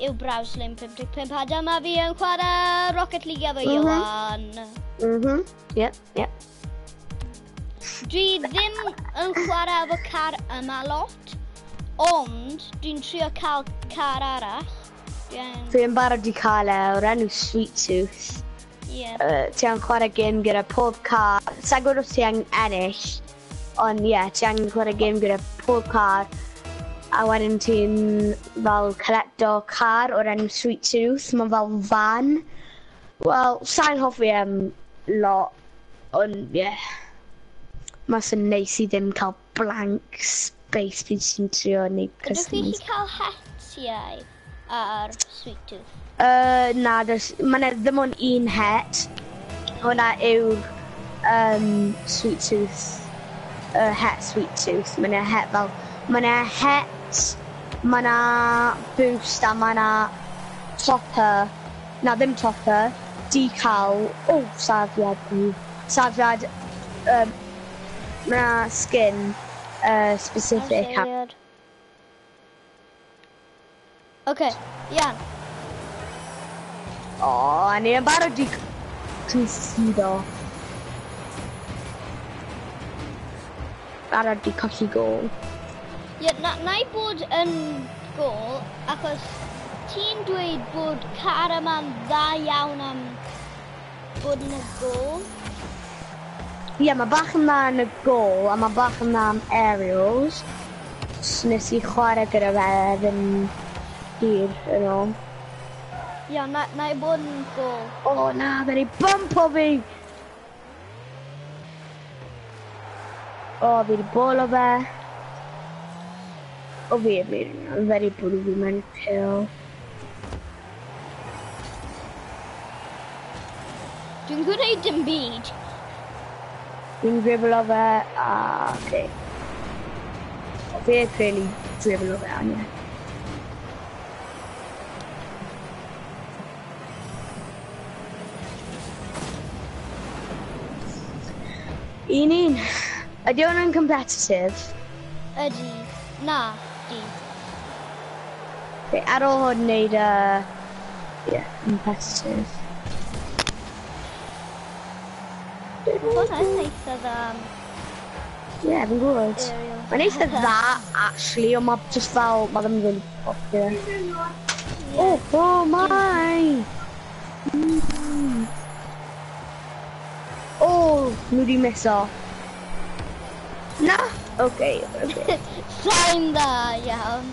yw Brawslim55 a dyma fi yn chwarae Rocket League efo Iwan. Yep, yep. Dwi ddim yn chwarae efo car yma lot, ond dwi'n trio cael car arall. Fi yn barod i cael e o'r enw Sweet Tooth. Yeah. Ti angen chwarae gêm gyda pob car. Sa'n gwybod os ti angen ennill, ond ie, yeah, ti angen chwarae gêm gyda pob car. A wedyn ti'n fel collecto car o'r enw Sweet Tooth, mae'n fel van. Wel, sa'n hoffi lot, ond ie. Yeah. Mae'n sy'n neis i ddim cael blank space pryd ti'n trio neud Ydych chi customs. cael hetiau ar Sweet Tooth? Na, mae'n ddim ond un het. Hwna yw'r Sweet Tooth, het Sweet Tooth. Mae'n het fel, mae'n het, mae'n boost a mae'n topper, na ddim topper, decal, oh, safiad, safiad, mae'n skin specific. Oce, iawn. O, a ni yn barod i concedo. Barod i colli gol. Ie, yeah, na i bod yn gol, achos ti'n dweud bod car yma'n dda iawn am bod yn y gol. Ie, yeah, mae bach yn dda yn y gol, a mae bach yn dda am aerials. So nes i chwarae gyda fe ddim hir yn ôl. Ie, yeah, na i bod yn gol. O oh, na, fe ni bump o fi! O, oh, fi wedi bolo fe. O, fi wedi bwrw fi mewn pill. Dwi'n gwneud dim byd. Dwi'n driblo fe, a oce. Fi wedi really driblo fe, ond ie. Un un. Ydy hwn yn competitive? Ydy. Na, di. Okay, ar ôl hwn wneud, yeah, competitive. Hwn yn eitha dda. Ie, yeah, fi'n gwybod. Mae'n eitha dda, actually, ond mae just fel, mae ddim really popular. Yeah. Oh, oh my! Mm. Oh, nhw di miso. Na! Okay, okay. Sa'n dda iawn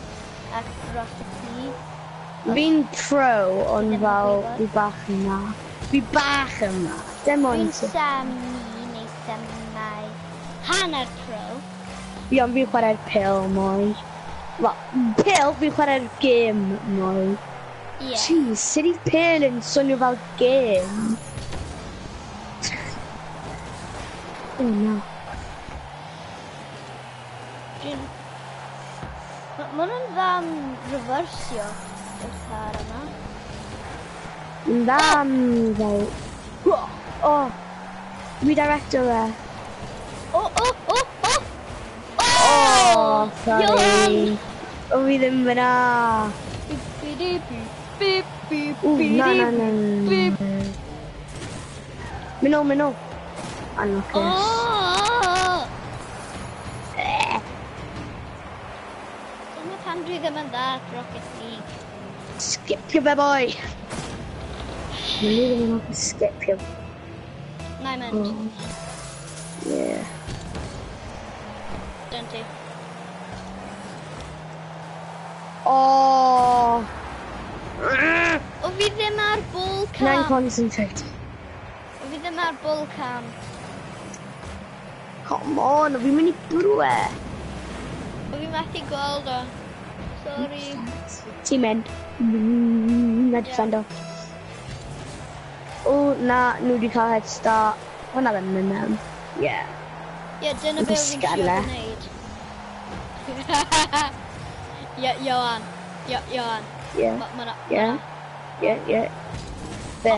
at Rocket League. Fi'n pro, ond fel, fi bach yn dda. Fi bach yn dda. Dim ond... Fi'n semi neu semi hanner pro. Fi ond fi'n chwarae'r pil mwy. Wel, pil, fi'n chwarae'r gêm mwy. Yeah. Jeez, sut i pil yn swnio fel gêm? Oh no. Mae nhw'n dda am reversio y car yma. Yn dda am fel... Oh! Redirecto fe. Oh, oh, oh, oh! Oh, sorry. O, fi ddim fyna. Ww, na, na, na. Mynd ôl, mynd ôl. Anlwcus. Oh! Dyna pam dwi ddim yn dda at Rocket League. Skipio fe, boi! Mae ni ddim yn hoffi skipio. Na i mynd. Oh. Yeah. Dyn ti. Oh! O fi ddim ar ball cam. Na'n concentrate. O fi ddim ar ball cam. Come on, o fi'n mynd i bwrw e. O fi methu gweld o. Sorry. Ti'n mynd. Na defendo. O, na, nhw wedi cael head start. Hwna ddim yn mynd mewn. Yeah. Ie, dyna be fi'n trio gwneud. Ie, Ioan. Ie, Ioan. Ie. Ie. Ie, ie. Be?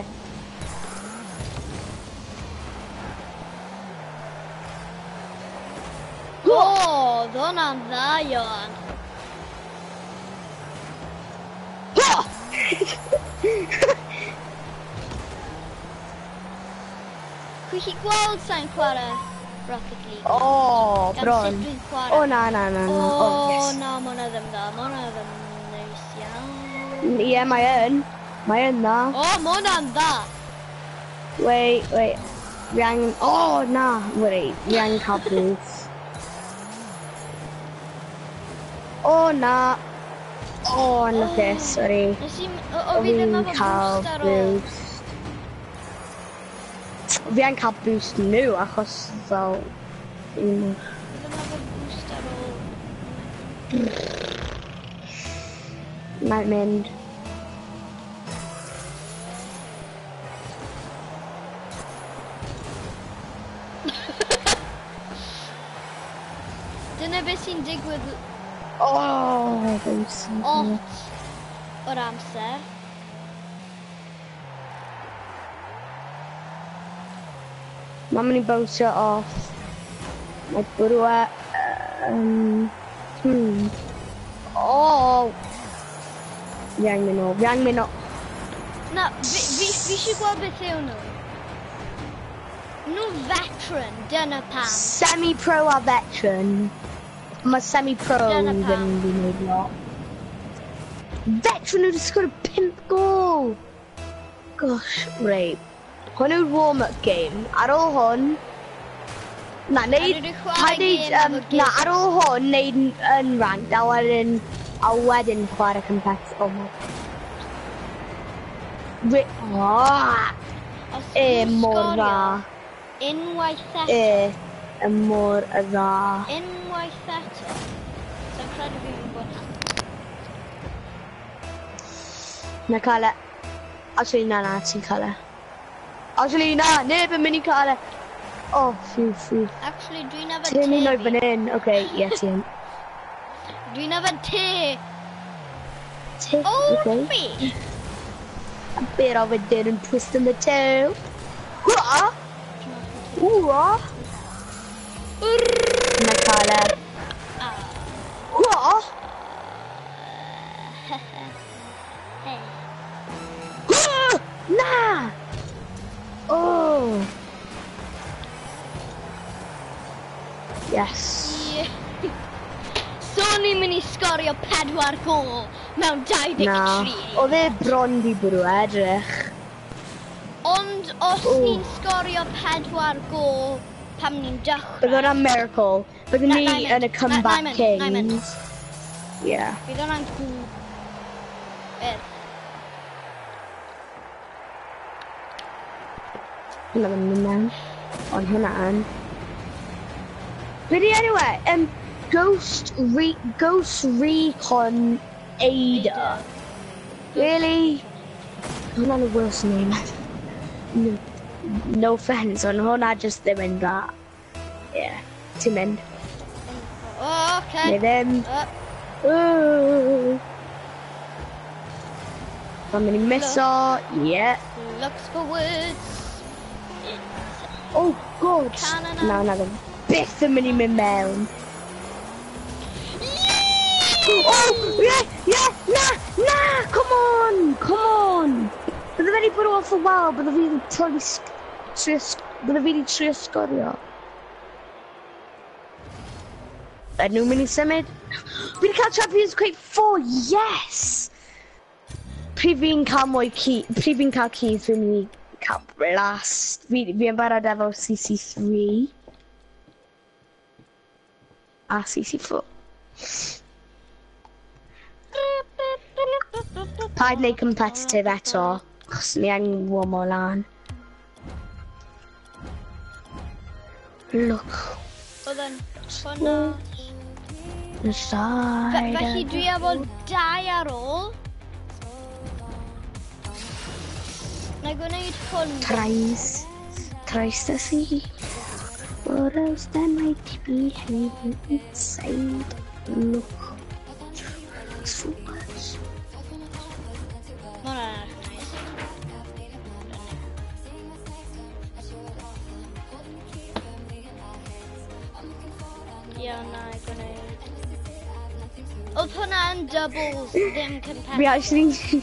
O, oedd hwnna'n dda, Ioan. Chwi chi gweld sa'n chwarae Rocket League? Oh, Gan bron. sut dwi'n chwarae. O, na, na, na, na. O, Oh, yes. na, ma' hwnna ddim dda. Ma' hwnna ddim neis iawn. Ie, mae yn. Mae yn dda. O, ma' hwnna'n dda. Wait, wait. Fi angen... Oh, na. Wait, fi angen cael boost. Oh, na. Oh, lwcus, sorry. Nes i... O, fi ddim Fi'n efo cael boost ar ôl. boost. Fi angen cael boost nhw, achos fel... Fi ddim efo boost ar ôl. Mae'n mynd. Dyna beth sy'n digwydd Oh, boost. lot o'r amser. Mae'n mynd i bownsio off. Mae bwrw e... Oh! Fi angen mynd nôl, fi angen mynd nôl. Na, fi eisiau gweld beth yw nhw. Nhw veteran, dyna pam. Semi-pro a veteran. Mae semi-pro Dyna ddim pam. yn gwneud lot. Veteran nhw wedi sgorio 5 gol. Gosh, reit. Hwn yw'r warm-up game. Ar ôl hwn... Na, neud... nhw 'di chwarae Paid neud... gêm efo Na, ar ôl hwn, neud yn ranked, a wedyn chwarae competitive. Oh my... Oh, Os e nhw'n mor sgorio dda. Unwaith eto. E, y mor dda. Unwaith eto. So'n credu fi'n mynd bod hapus. Na cael e. Actually, na, na, ti'n cael e. Actually, na, neb yn mynd i cael e. Oh, phew, phew. Actually, dwi'n efo Ti'n mynd te o'i fan fi. hyn. Okay, ie, ti'n. Dwi'n efo te. Te, Old okay. fi. A bit of it didn't twist in the toe. Hwra! Hwra! Na cael e. Hwra! Hey. Hwra! Na! Oh. Yes. Yeah. So ni'n mynd i sgorio 4 gôl mewn 23. Na. Oedd e bron di bwrw edrych. Ond os O. ni'n sgorio 4 gôl pam ni'n dechrau... Bydd hwnna'n miracle. Byddwn Na, ni na i mynd. yn y Na, na i comeback mynd, na i mynd. kings. Yeah. Bydd hwnna'n gw... Er. Hwnna ddim yn mynd mewn. Ond hwnna yn. Be di enw e? Ghost Recon Ada. Really? Hwnna'n the worst name ever. No, no offence, ond hwnna just ddim yn dda. Yeah, ti'n mynd. O, okay. Neu ddim. O, Ooh. Mae'n mynd i miso. Yeah. Looks for words. Oh, God. Cannon Na, na ddim. Byth yn mynd i mynd mewn. Oh, yeah, na, na, come on, come on. Bydde fe wedi bod off a while, bydde fi wedi probably trio, bydde fi wedi trio sgorio. Ydyn nhw'n mynd i symud? Fi wedi cael Champions Crate 4, yes! Pryd fi'n cael mwy key, pryd fi'n cael keys, fi'n mynd i cael blast. Fi yn barod efo CC3. A CC4. Paid wneud competitive eto, achos ni angen warmo lan. Look, Oedd yn hwnna. the side. Felly dwi efo dau ar ôl. Na i gwneud hwn. Tries, tries to see what else there might be hiding inside. Look, forwards. Ma' hwnna'n edrych nice. Ie, na i gwneud. Oedd hwnna yn doubles, ddim We competitive. actually,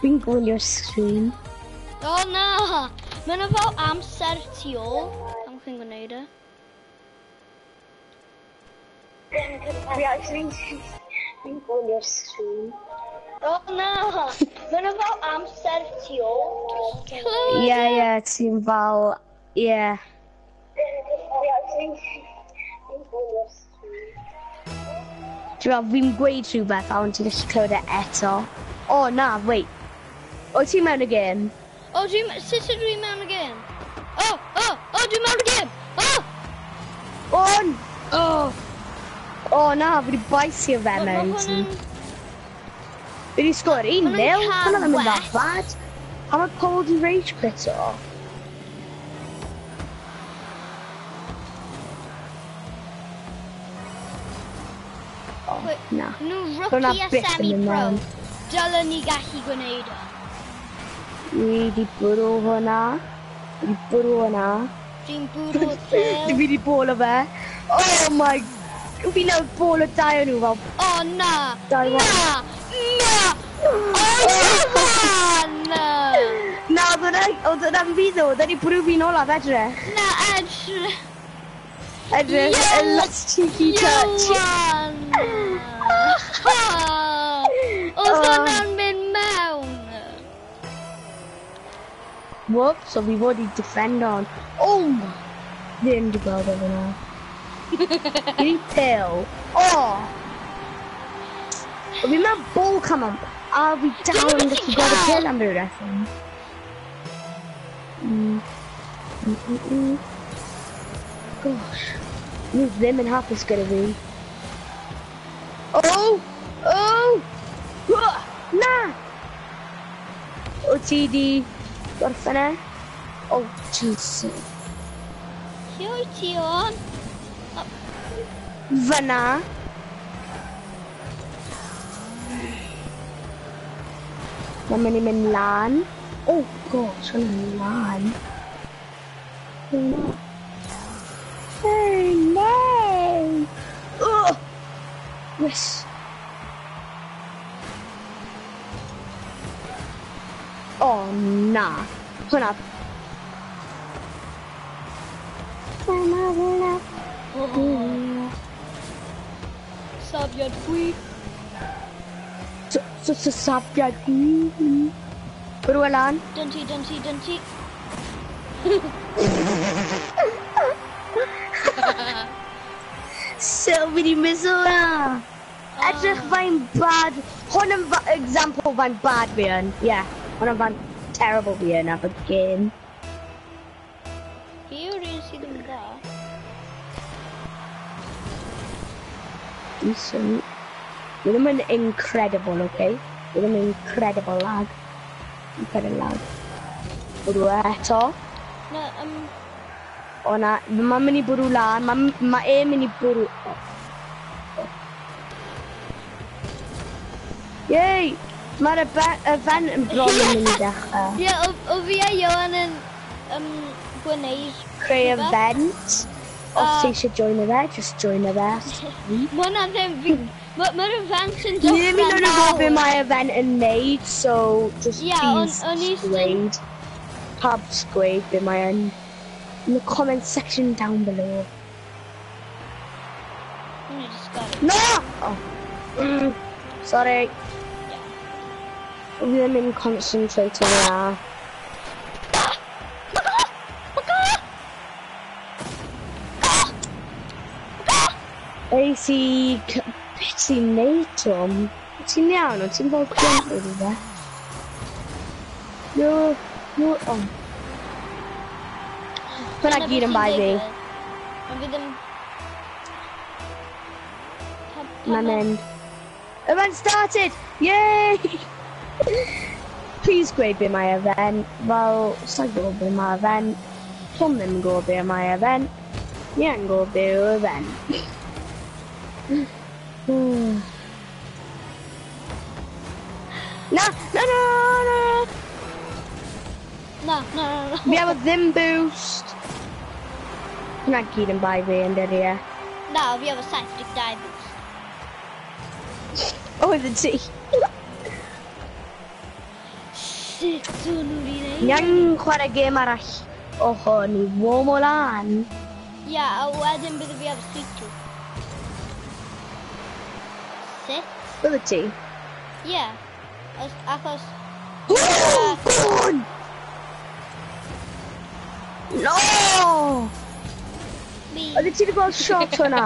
Fi'n gwylio'r screen. O na! Mae yna fel amser tu ôl pan chi'n gwneud e. Fi actually... Fi'n gwylio'r screen. O na! Mae yna fel amser tu ôl. Ie, ie, ti'n fel... Ie. Fi actually... Fi'n gwylio'r screen. Ti'n fel, fi'n gweud rhywbeth a ond ti'n gallu clywed e eto. O, na, wait. O, ti mewn y gêm? O, dwi'n... Sut ydw i mewn y gêm? O, o, o, dwi'n mewn y gêm! O! On! O! O, na, fi wedi baisio fe Ma' mewn hwn ti. yn... Fi wedi sgor 1-0. Hwn yn car Hwnna ddim yn that well. bad. A mae Paul di rage quit o. O, Wait, na. Nhw Hwnna rookie a byth yn mynd semi-pro. mewn. Dylen ni gallu gwneud o. Fi di bwrw hwnna. Fi di bwrw hwnna. Dwi'n bwrw'r pêl. Fi di bolo fe. Oh my... Fi nawr bolo dau o nhw fel... O, na! Dau Na! Na! O, na! Na, oedd hwnna'n fi ddo. Oedd wedi bwrw fi'n olaf, edrych. Na, edrych. Edrych, a last cheeky touch. Iwan! Oedd hwnna'n mynd mewn. Whoops, so fi fod i defend on. Oh my... Ddim di gweld o fyna. Fi di pill. Oh! Fi mewn ball come on. A fi dal yn gallu gweld y pill am ryw reswm. Gosh. Nhw ddim yn hapus gyda fi. Oh! Oh! Na! O ti di gorffen e? Oh, Jesus. Lle wyt ti on? Fyna. Mae'n mynd i mynd lan. Oh gosh, hwnna'n lan. Oh no! Oh! Yes. Oh na. Hwnna. Oh. Safiad gwych. So, safiad gwych. Bwrw e lan. Dyn ti, dyn ti, dyn ti. So, fi di miso hwnna. Edrych fain bad. Hwn yn example fain bad fi yn. Yeah, hwn yn fain terrible fi yn am y game. Fi yw'r un sydd yn dda. Decent. Fi ddim yn incredible, okay? Fi ddim yn incredible lag. Incredible lag. Bwrw e eto. Na, O na, mae'n mynd i bwrw lan, mae ma e mynd i bwrw... Oh. Oh. Yay! Mae'r event yn bron yn mynd i dechrau. Ie, o fi a Iwan yn gwneud Creu rhywbeth. event. Os ti eisiau join fe, just join fe. Mae hwnna ddim... Mae'r event yn Ni ddim dechrau yn gwybod beth nawr. mae event yn neud, so just Ie, please o'n i jyst yn- gweud. Pawb just gweud beth mae yn. In the comment section down below. O'n i just got it. No! Oh. Sorry. Fi ddim yn concentrating na. AC... Beth ti'n neud, Tom? Ti'n iawn, o ti'n fel jump o rhywbeth? No, no, oh. Hwna Dyna gyd beth yn sy'n bai fi. digwydd. Ond fi ddim... Mae'n mynd. Event started! Yay! Please gweud be mae event. Fel, sa'n gwybod be mae event. Tom ddim yn gwybod be mae event. Ni yn gwybod be yw event. Na, na, na, na! Na, na, na, na. Fi efo ddim boost. Hwna gyd yn bai fi yn dydi e. Na, fi efo 72 boost. Oedd y ti. Sut o'n nhw wedi Ni gwneud? angen chwarae gêm arall o hwn i warm o lan. Ie, a wedyn bydde fi ar Sweet Tooth. Sut? Bydde ti? Ie. Achos Oh, go on! No! Mi. Oeddet ti wedi gweld shot hwnna?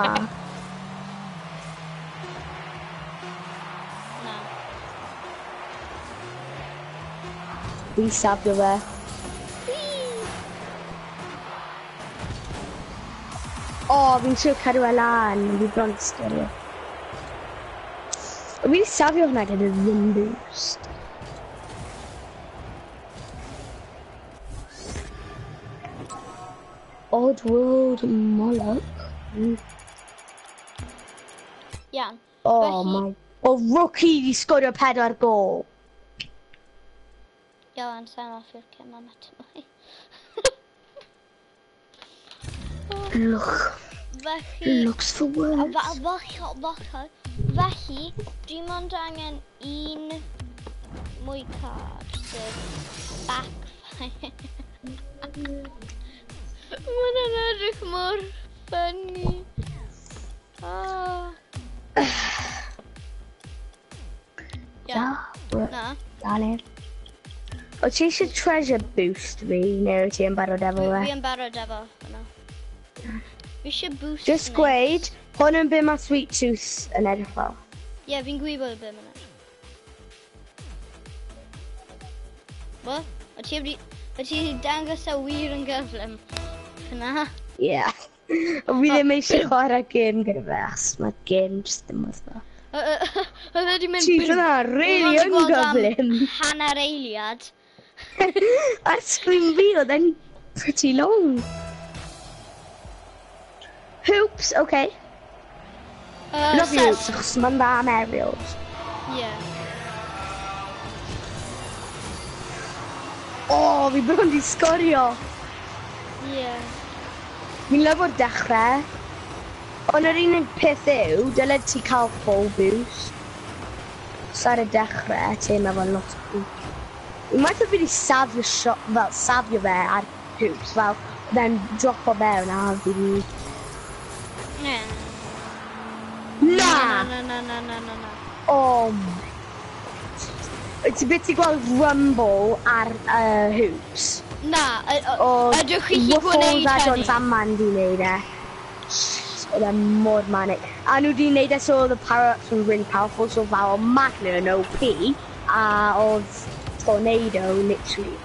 Na. Fi'n safio fe. Whee! O, oh, fi'n trio cadw e lan. Fi bron sgorio. Fi wedi safio hwnna gyda ddim boost. Odd World Moloch. Iawn. Oh Felly- my... O, rookie di sgorio 4 gol. Iawn, sa'n hoffi'r cem am eto mwy. Look, Felly looks for words. Felly, dwi mond angen un mwy card, sef Backfire. Mae hwnna'n edrych mor funny. Oh. Da, Na. Dale. O ti eisiau treasure boost fi, neu wyt ti yn barod efo fe? Fi yn barod efo hwnna. Fi eisiau boost Just wneud. gweud, hwn yn be mae Sweet Tooth yn edrych fel. Ie, yeah, fi'n gwybod be mae'n edrych. What? O ti wedi dangos e wir yn gyflym? Na. Yeah. Fi ddim eisiau chwarae gêm gyda fe, achos mae gêm just ddim wrth fe. Oedd wedi mynd Ti, hwnna really Oedd yn wedi gweld am gyflym. Hanner eiliad. Ar sgrin fi, oedd e'n pretty long. Hoops, okay. Love you, hoops, achos mae'n dda am aerials. Yeah. O, fi bron di sgorio. Yeah. Fi'n lyfo'r dechrau. Ond yr unig peth yw, dylai ti cael full boost. So ar y dechrau, ti'n meddwl lot o boost. Unwaith o fi wedi safio, shot, fel, safio fe ar hoops, fel, then drop o mewn a fi wedi. Na. Na! Na, na, na, na, na, na. Oh my. Wyt ti beth i gweld Rumble ar hoops? Na, O, ydych chi gallu Waffles gwneud a John hynny? Sandman di wneud e. Jeez, oedd e mor manic. A nhw di wneud e so oedd y power-ups yn really powerful, so fel oedd Magna yn OP, a oedd Tornado literally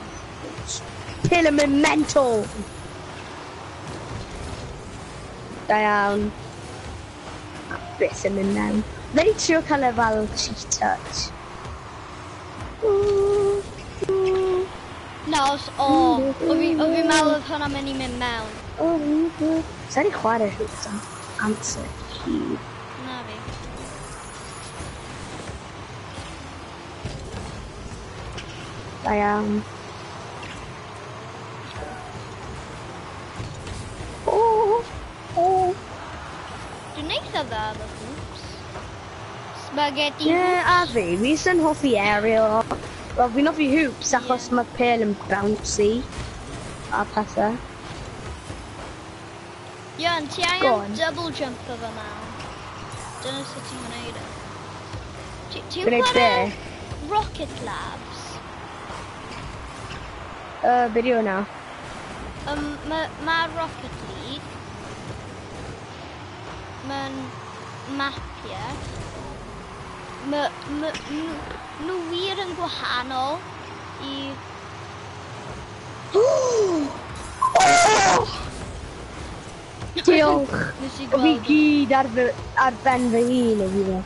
kill him in mental. Da iawn. A byth yn mynd mewn. Fe di trio cael e fel cheat touch. Ooh, ooh. Na, os, o, o fi meddwl oedd hwnna'n mynd i mynd mewn. Oh, Sa'n i chwarae hoops am amser hir. Na fi. Da iawn. Oh. Dwi'n eitha dda efo hoops. Spaghetti Yeah, a hoops. fi jyst yn hoffi aerial. Wel, fi'n hoffi hoops achos mae pêl yn bouncy a pethau. Iawn, ti Go angen on. double jump o fe mewn. Dyna sut ti'n gwneud e. Ti'n Gwneud chwarae be? Rocket Labs? Be di hwnna? Mae ma Rocket League. Mae'n mapiau. Mae ma, nhw wir yn gwahanol i Oh! Diolch. Nes i O fi gweld. gyd ar, fy, ar ben fy hun o fi fe.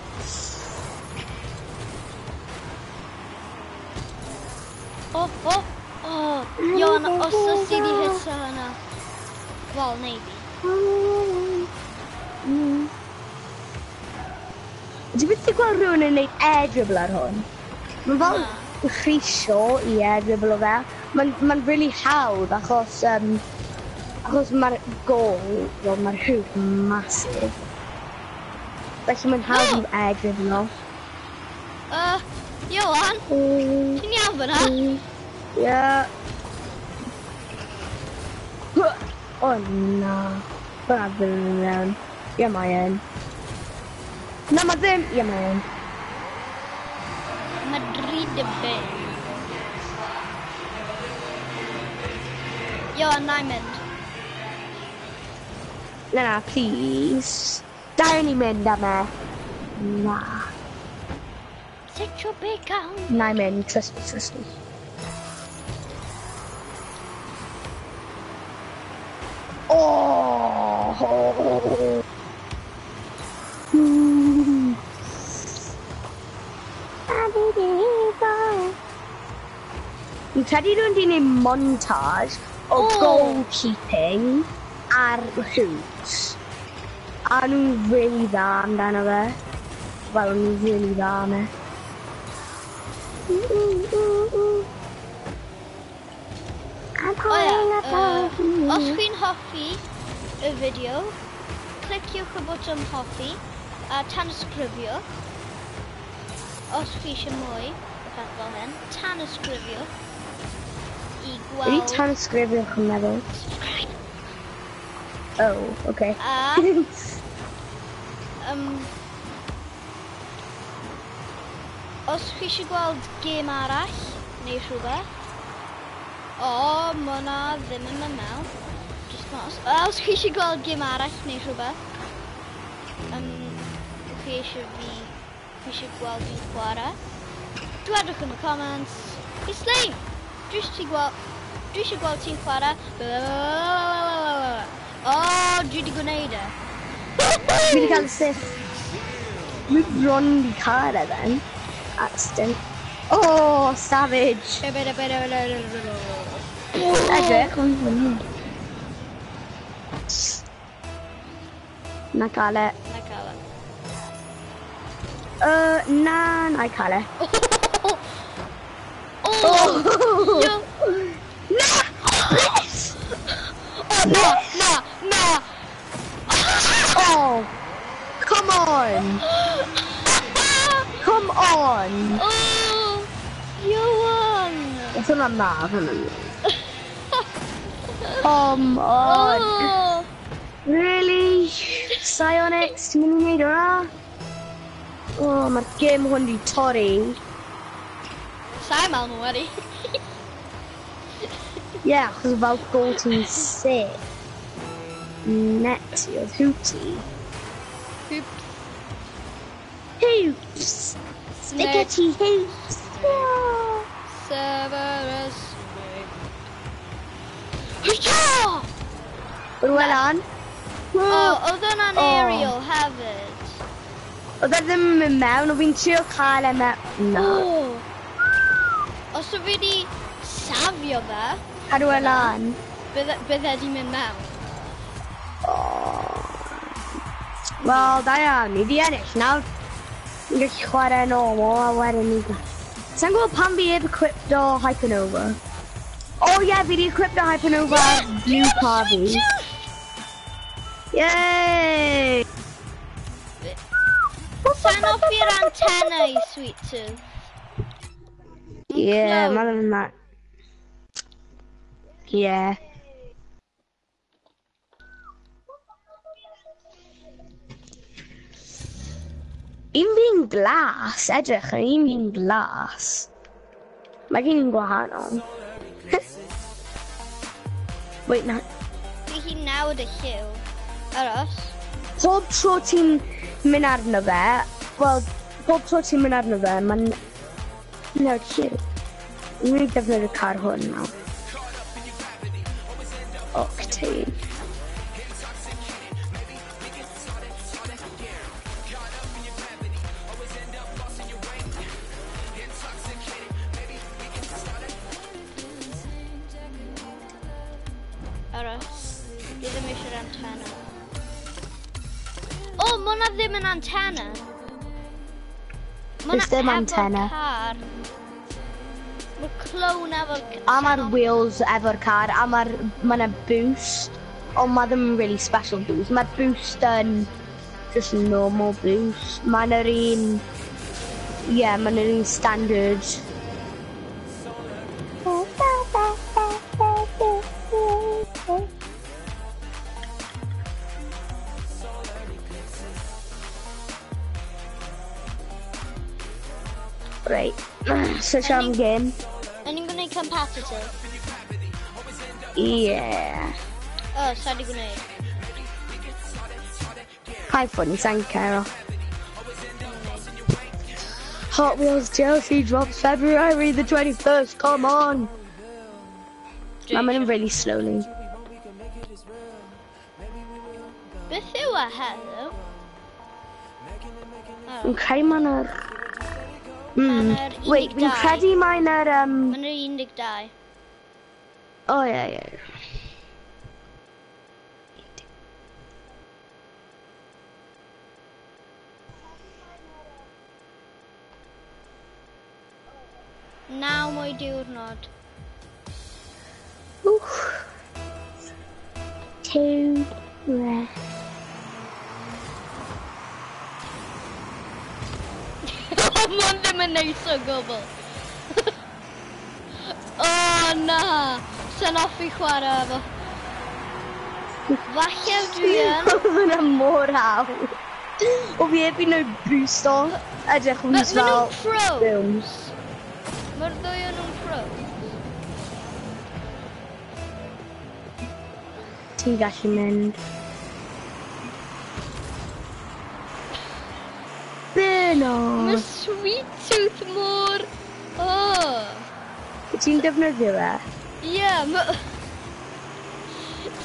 O. Ion, os oes ti di hito hwnna. Wel, neu fi. Ti byth 'di gweld rhywun yn neud air dribble ar hwn? Mae'n fel Na. rhisio i air dribble o fe. Mae'n ma really hawdd achos mae'r gol, wel mae'r hoop massive. Felly mae'n hawdd i air dribble o. Ioan, ti'n iawn fyna? Yeah. Oh na. Hwnna ddim yn mewn. Ie, mae yn. Na, mae ddim. Ie, mae yn. Madrid y bin. Yo, na i mynd. Na, na, please. Da i ni mynd am e. Na. Set your big on. Na i mynd, trust me, trust me. Oh! Fi'n credu nhw'n di wneud montage o goalkeeping ar hoops. A nhw'n really dda amdano fe. Wel, nhw'n really dda am e. O ia, os chi'n hoffi y fideo, cliciwch y botwm hoffi a tanysgrifiwch. Os chi eisiau mwy o peth fel hyn, tanysgrifiwch i gweld... Ydy tanysgrifiwch yn meddwl? Subscribe! Oh, okay. A... os chi eisiau gweld gêm arall, neu rhywbeth, o, ma' hwnna ddim yn mynd mewn. Just mas. Os chi eisiau gweld gêm arall neu rhywbeth, chi eisiau fi, chi eisiau gweld fi'n chwarae, dwedwch yn y comments. Hey Slane, dwi eisiau gweld ti'n chwarae. O, dwi wedi gwneud e. Dwi wedi cael assist. Dwi bron wedi cael e then. Accident. Oh, savage. Edrych, na cael e. Na cael e. Na, na i cael e. Oh! Na! Yes! Oh, na, na, na! Oh! Come on! Come on! Oh! You won! That's hwnna'n dda, hwnna'n dda. Come on! Oh. Really? Psyonix, ti'n mynd i wneud hwnna? Oh, mae'r gêm hwn di torri. Sa'n meddwl nhw wedi. Ie, achos fel gol ti'n sick. Net ti, oedd hooty. Hoops. Hoops! Spaghetti hoops! Yeah. Severus Snape. Hurrah! Rwy'n lan. O, oedd hwnna'n aerial hefyd. Oedd e ddim yn mynd mewn, oedd fi'n trio cael e mewn. No. Os oedd fi wedi safio fe... Cadw e lan. Bydde di mynd mewn. Wel, da iawn, ni di ennill nawr. Ni'n gallu chwarae normal a wedyn ni... Sa'n gwybod pam fi heb equiped o Hypernova. Oh yeah, fi di equiped o Hypernova blue car fi. Yay! Sa'n hoffi'r antenna i Sweet Tooth. Yeah, mae'n that. Yeah. Un fi'n glas, edrych, un fi'n glas. Mae gen i'n gwahanol. Wait, na. Fi hi'n nawr y lliw. Aros. Pob tro ti'n mynd arno fe, wel, pob tro ti'n mynd arno fe, mae'n newid lliw. Dwi'n mynd i defnyddio'r car hwn nawr. Octane. Aros. Dwi ddim eisiau'r antenna. O, ma' hwnna ddim yn antenna. Ma' Does ddim hwnna antenna. efo'r car. Mae'r clone efo'r... A mae'r wheels efo'r car, a mae'r... Mae 'na boost, ond mae ddim yn really special boost. Mae'r boost yn just normal boost. Mae'n yr un... Yeah, mae'n yr un standard. Right. Search am game. Yn ni'n gwneud competitive? Yeah. O, sa di gwneud. Python, sa'n cero. Hot Wheels DLC drops February the 21st, come on! Mae'n mynd really slowly. Beth yw e heddiw? Fi'n credu mae'n yr... Wait, fi'n credu mae'n yr... Mae'n yr 12. Oh, yeah, yeah. 9 mwy diwrnod. Wch. 2, 3. Mae'n ddim yn neis o gwbl. O na! Sa'n hoffi chwarae efo. Falle dwi yn. Oedd hwnna mor hawdd. O fi heb un o'i boosto. Edrych, o'n Ma' fel... nhw'n pros. Mae'r ddwy o'n nhw'n pros. Ti'n gallu mynd. Bernard! Mae Sweet Tooth mor... Oh. Ti'n defnyddio fe? Ie, yeah, mae...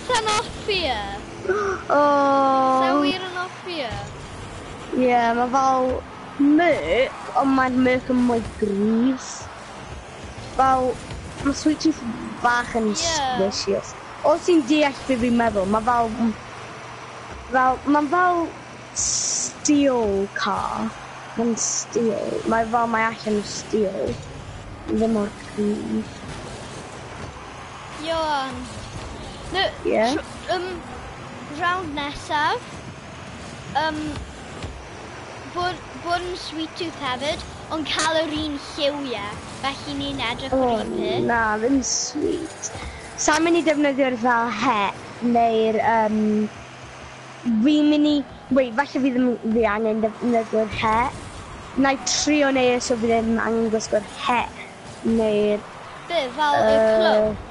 Sa'n hoffi e. Oh. Sa'n wir yn hoffi e. Ie, yeah, mae fel Merc, ond mae'r Merc yn mwy gryf. Fel, mae Sweet Tooth bach yn squishy. Os ti'n deall beth fi'n meddwl, mae fel... Mae'n fel steel car. Mae'n steel. Mae fel mae allan o steel. Ddim mor gryf. Ioan. No, yeah? Round nesaf, bod yn Sweet Tooth hefyd, ond cael yr un lliwiau, felly ni'n edrych yr un peth. Na, ddim sweet. Sa'n mynd i defnyddio'r fel het, neu'r, fi'n mynd i... Wait, falle fi ddim fi angen defnyddio'r het. Na i trio neu so fi ddim angen gwisgo'r het, neu'r... Be, fel y clwb?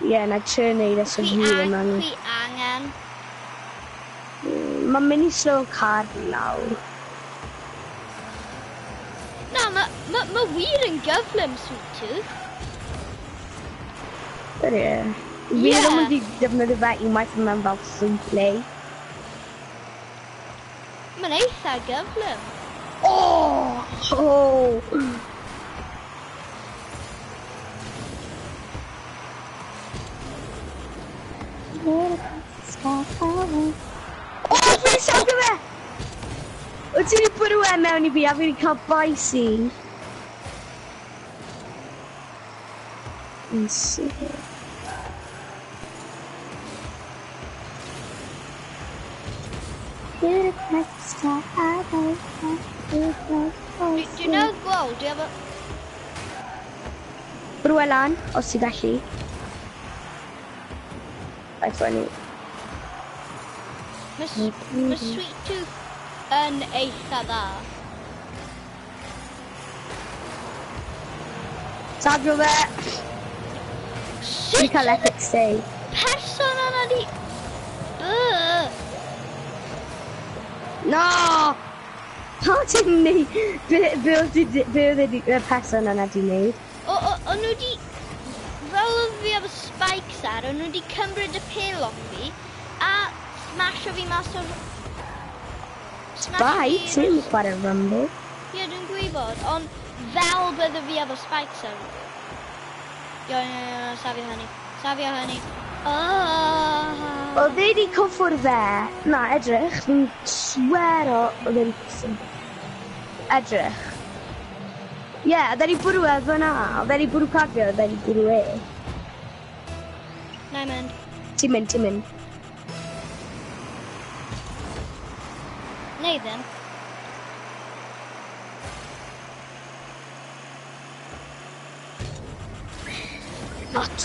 Ie, na i trio neud e so fi ddim angen. Fi angen. Mae'n mynd i slow car fi lawr. Na, mae wir yn gyflym, Sweet Tooth. Ydy e. Fi ddim wedi defnyddio fe unwaith mewn fel free play. Mae'n eitha gyflym. Oh! Oh! Oh, fi'n siarad fe! Wyt ti wedi bwrw e mewn i fi a fi wedi cael bais i. Yn sicr. Dwi'n newydd gweld, dwi efo... Bwrw e lan, os ti'n gallu. Bye funny. Mae Sweet Tooth yn eitha dda. Safio fe! Dwi'n cael epic save. Person yna di... No! Pa ti'n neud? Be oedd y person yna di neud? O'n nhw di... Fel oedd fi efo spikes ar, o'n nhw di cymryd y pêl off fi a smasho fi mas o'r... Spikes? Ni'n chwarae Rumble. Ie, dwi'n gwybod, ond fel bydde fi efo spikes ar. Yo, no, safio hynny. Safio hynny. Oedd e di cyffwrdd fe. Na, edrych, fi'n swear o, oedd e di cyffwrdd. Edrych. Ie, oedd e di bwrw e fyna. Oedd e di bwrw cafio, oedd e di bwrw e. Na i mynd. Ti'n mynd, ti'n mynd. Neu ddim. Not.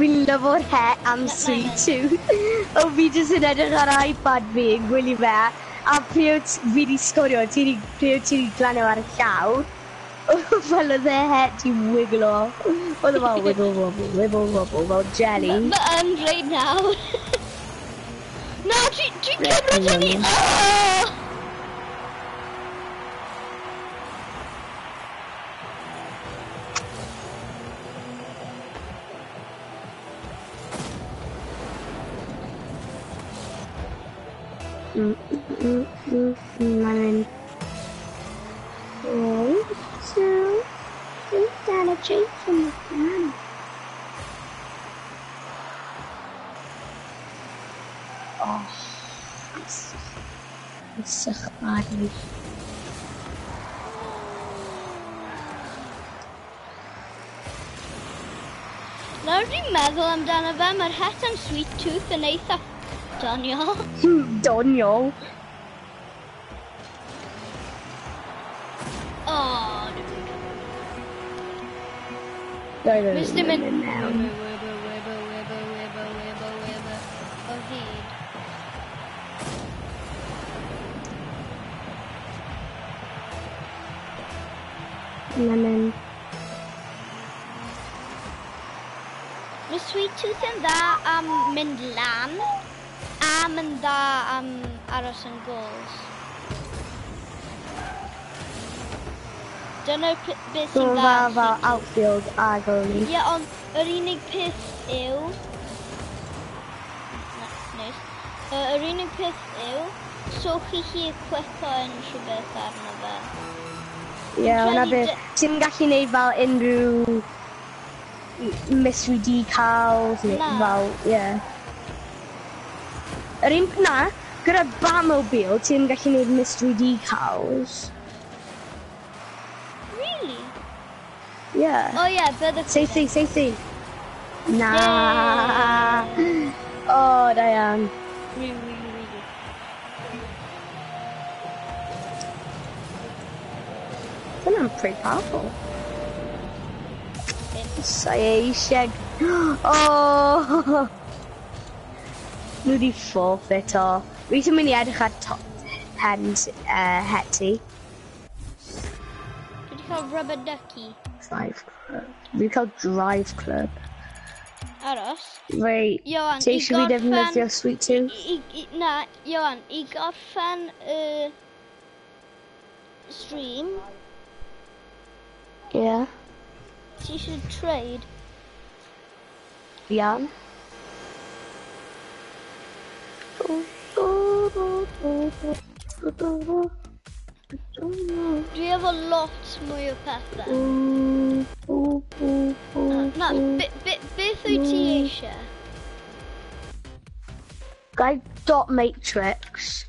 Fi'n lyfo'r het am Sweet Tooth. O, fi jyst yn edrych ar iPad fi yn gwylio fe, a pryd fi di sgorio, ti di, pryd ti di glanio ar y llawr, fel oedd e het ti'n wiglo. Oedd e fel wiggle wobble, wiggle wobble, fel jelly. Mae yn reit nawr. Na, dwi'n cymryd hynny! Oh! Mae'n mynd... 3, 2, 3, down a tree from the piano. Oh, it's sych badly. Nawr dwi'n meddwl amdano fe, mae'r het am Sweet Tooth yn eitha doniol. Doniol? Oh, no. Mr. Min... Wibble, wibble, wibble, wibble, wibble, wibble, o hyd. Lemon. Mae Sweet Tooth yn dda am mynd lan, a mae'n dda am aros yn goals. Dyna'r beth sy'n dda. Fel outfield a goalie. Ie, ond yr unig peth yw... Na, neis. Yr unig peth yw, so chi chi equipo unrhyw beth arno fe. Ie, hwnna beth. Ti'n gallu neud fel unrhyw mystery decals, neu fel, ie. Yr un, na, gyda Batmobile, ti'n gallu neud mystery decals. Really? Yeah. Oh yeah, bydde... Seithi, seithi. Na. Oh, da iawn. Really, really, really. Dyna'n pretty powerful. Sa i eisiau... Oh! Nhw di forfeit o. Fi sy'n mynd i edrych ar top pen het ti. Dwi wedi cael rubber ducky. Drive club. Fi wedi cael drive club. Aros. Reit. Ioan, ti eisiau fi defnyddio Sweet Tooth? Na, Ioan, i gorffen y stream. Yeah. Ti eisiau trade? Iawn. Dwi efo lot mwy o pethau. Na, beth wyt ti eisiau? Gai dot matrix.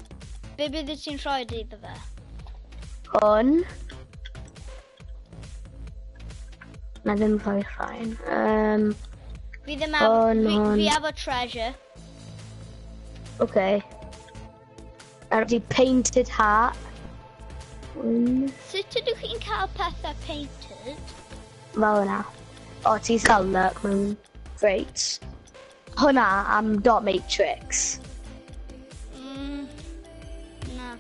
Be bydde ti'n rhoi iddo fe? Hwn. Na ddim rhoi rhain. Fi ddim fi efo treasure. Okay. Ar di painted hat. Sut ydych chi'n cael pethau painted? Fel yna. O, ti'n cael luck mewn great. Hwna am dot matrix. Na.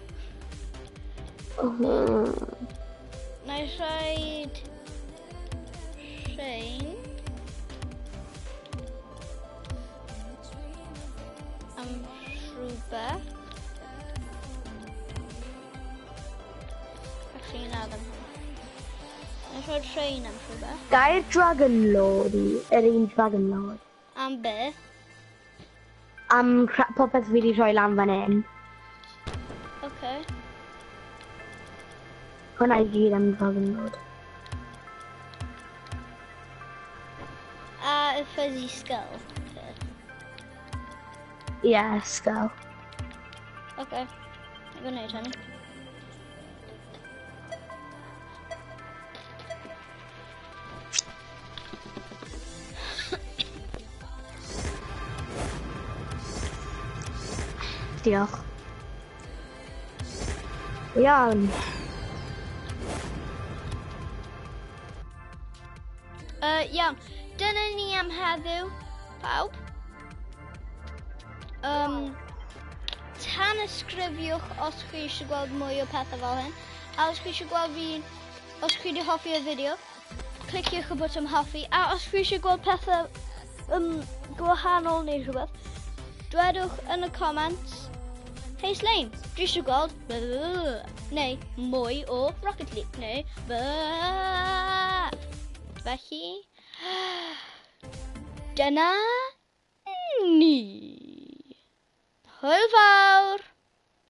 Na i rhaid... Rhain. Am rhywbeth. Actually, na ddim. Na i rhaid rhain am rhywbeth. Gair Dragon Lord i, yr un Dragon Lord. Am be? Am popeth fi wedi rhoi lan fan hyn. Okay. Hwna i gyd am Dragon Lord. A y fuzzy skull. Yeah, skull. Okay. I'm gonna gwneud hynny. Diolch. Iawn. Iawn. Dyna ni am heddiw. Pawb. Tanysgrifiwch os chi eisiau gweld mwy o pethau fel hyn. A os chi eisiau gweld fi, os chi wedi hoffi y fideo, cliciwch y botwm hoffi. A os chi eisiau gweld pethau gwahanol neu rhywbeth, dwedwch yn y comments, "Hey Slaine, dwi eisiau gweld neu mwy o Rocket League," neu. Felly, dyna ni. Hwyl fawr!